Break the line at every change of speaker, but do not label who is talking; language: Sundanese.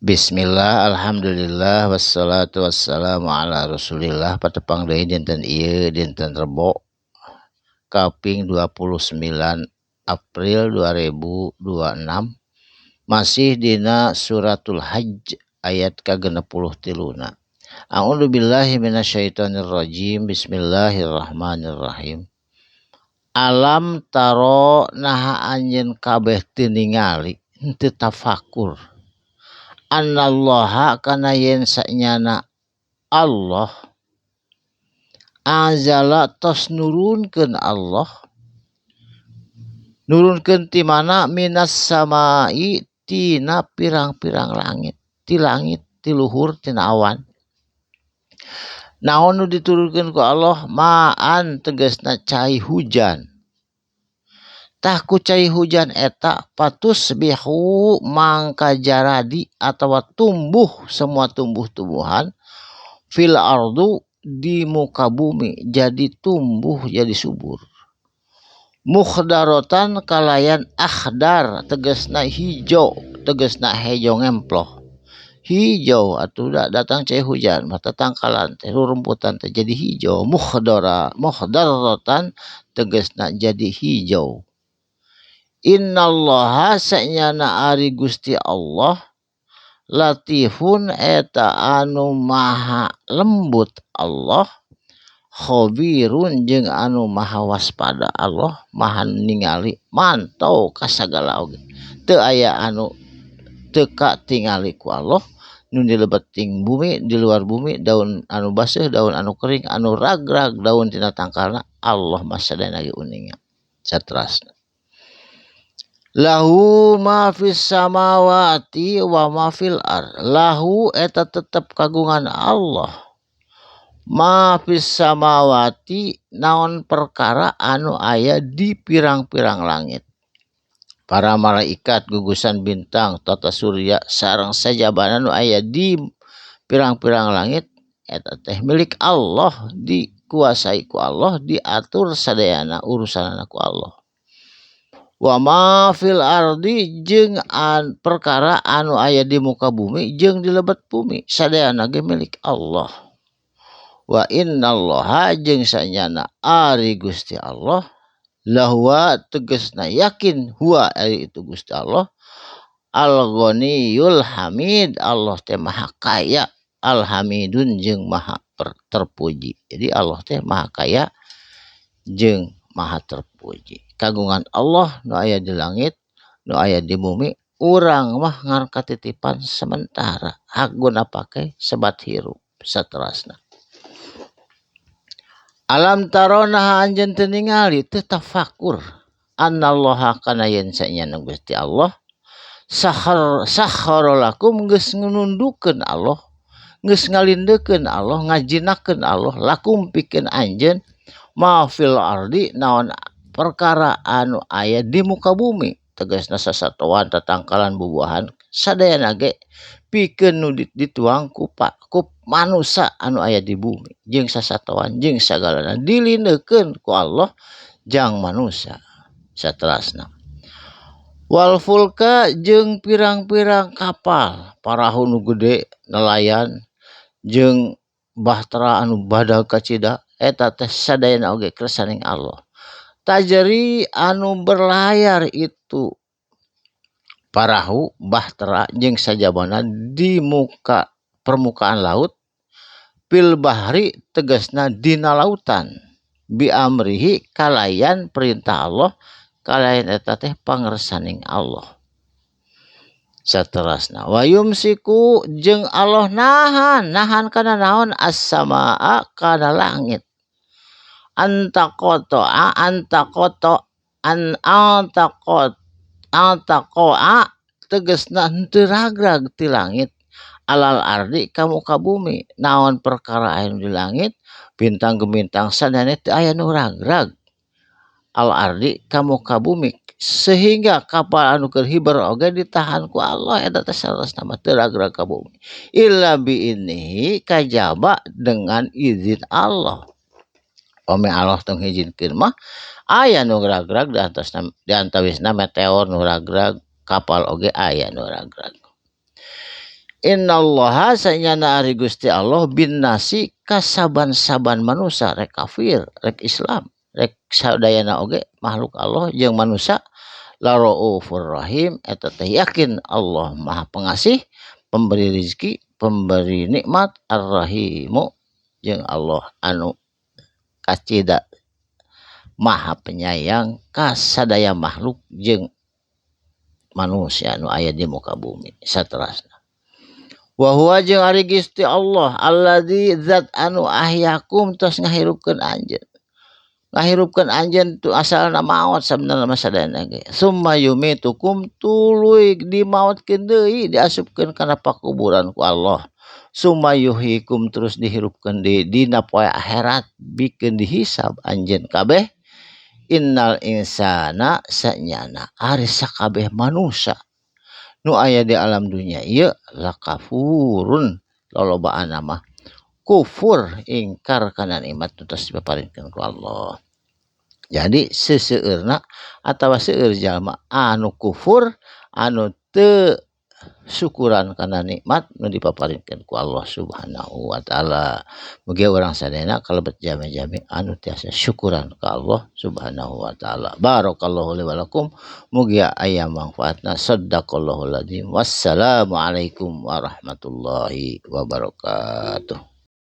Bismillah, alhamdulillah, wassalatu wassalamu ala rasulillah. Patepang deui dinten ieu, dinten Rebo kaping 29 April 2026, masih dina suratul Hajj ayat ka-63na. A'udzu billahi minasyaitonir rajim. Bismillahirrahmanirrahim. Alam taro, naha anjeun kabeh teu ningali, henteu tafakur, annallaha kana yen sanyana Allah, anzala tos nurunkeun Allah, nurunkeun ti mana, minas samai tina pirang-pirang langit, ti langit, ti luhur, tina awan. Naon nu diturunkeun ku Allah? Ma'an tegasna cai hujan. Tah, ku cai hujan eta fatusbihu mangka jaradi atawa tumbuh semua tumbuh-tumbuhan, fil ardu di muka bumi, jadi tumbuh, jadi subur, mukhdarotan kalayan akhdar tegasna hijau, tegasna hejo ngemploh hijau. Atuh datang cai hujan mata tangkalan teh, rurumputan teh jadi hijau. Mukhdara, mukhdarotan tegasna jadi hijau. Innallaha sanyana ari Gusti Allah, latifun eta anu maha lembut Allah, khabirun jeung anu maha waspada. Allah maha ningali, mantau ka sagala oge, teu aya anu teu katingali ku Allah, nu di lebeting bumi, di luar bumi, daun anu baseuh, daun anu kering, anu ragrag daun tina tangkalna, Allah mah sadayana ge uninga. Saterasna, lahu ma fis samawati wa ma fil ard. Lahu eta tetep kagungan Allah, ma fis samawati naon perkara anu aya di pirang-pirang langit, para malaikat, gugusan bintang, tata surya, sareng sajabana nu aya di pirang-pirang langit, eta teh milik Allah, dikuasai ku Allah, diatur sadayana urusanana ku Allah. Wa ma fil ardi jeung perkara anu aya di muka bumi jeung di lebet bumi, sadayana ge milik Allah. Wa innallaha jeung sanyana ari Gusti Allah, lahuwa tegasna yakin, huwa ari itu Gusti Allah, al-ghaniyul hamid, Allah teh maha kaya, alhamidun jeung maha terpuji. Jadi Allah teh maha kaya jeung maha terpuji. Kagungan Allah nu aya di langit, nu aya di bumi. Urang mah ngan katitipan sementara, hak guna pake sebat hirup. Saterasna, alam taro naha anjeun teu ningali, teu tafakur, annallaha kana yen sanyana Gusti Allah, sakhar sakhara lakum geus ngunundukeun Allah, geus ngalindekeun Allah, ngajinakeun Allah, lakum pikeun anjeun, ma fil ardi naon perkara anu aya di muka bumi, tegasna sasatoan, tatangkalan, bubuahan, sadayana ge pikeun nu dituang ku manusa anu aya di bumi, jeung sasatoan jeung sagalana dilindekeun ku Allah jang manusa. Saterasna, wal fulka jeung pirang-pirang kapal parahu nu gede nelayan jeung bahtera anu badag kacida, eta teh sadayana oge kersaning Allah. Tajri anu berlayar itu parahu, bahtera, jeung sajabana di muka permukaan laut, fil bahri tegasna dina lautan, bi amrihi kalayan perintah Allah, kalayan eta teh pangersaning Allah. Saterasna, wa yumsiku jeung Allah nahan, nahan kana naon, as-samaa kana langit, antaqata antaqata an antaqat antaqaa tegasna henteu ragrag ti langit, alal ardi ka muka bumi, naon perkara anu di langit, bintang gemintang, sadayana teu aya nu ragrag, al ardi ka muka bumi, sehingga kapal anu keur hiber oge ditahan ku Allah. Eta teh saleresna mah teu ragrag ka bumi, illa biiznihi kajaba dengan izin Allah. Upami Allah teu ngijinkeun mah aya nu ragrag, di antawisna meteor nu ragrag, kapal oge aya nu ragrag. Innallaha sanyana ari Gusti Allah bin nasi kasaban-saban manusia rek kafir rek Islam rek sadayana oge makhluk Allah jeung manusia la raufur rahim eta teh yakin Allah Maha Pengasih, pemberi rezeki, pemberi nikmat, ar-rahimu jeung Allah anu kacida Maha Penyayang kasadaya makhluk jeung manusia anu aya di muka bumi saterasna. Wa huwa jeung ari Gusti Allah alladzi zat anu ahyakum tos ngahirupkeun anjeun. Ngahirupkeun anjeun tu asalna maot sabenerna mah sadayana ge. Summa yumitukum tuluy dimaotkeun deui diasupkeun kana pakuburan ku Allah. Summa yuhyikum terus dihirupkeun deui dina poe akhirat bikeun dihisab anjeun kabeh. Innal insana sanyana ari sakabeh manusia nu aya di alam dunya ieu lakafurun lolobaan mah kufur ingkar kana nikmat nu tos dipaparinkeun ku Allah. Jadi seseueurna atawa seueur jalma anu kufur anu teu syukuran kana nikmat nu dipaparinkeun ku Allah Subhanahu wa taala. Mugia urang sadayana kalebet jami-jami anu tiasa syukuran ka Allah Subhanahu wa taala. Barakallahu li wa lakum, mugia aya manfaatna. Sadaqallahul azim. Wassalamualaikum warahmatullahi wabarakatuh.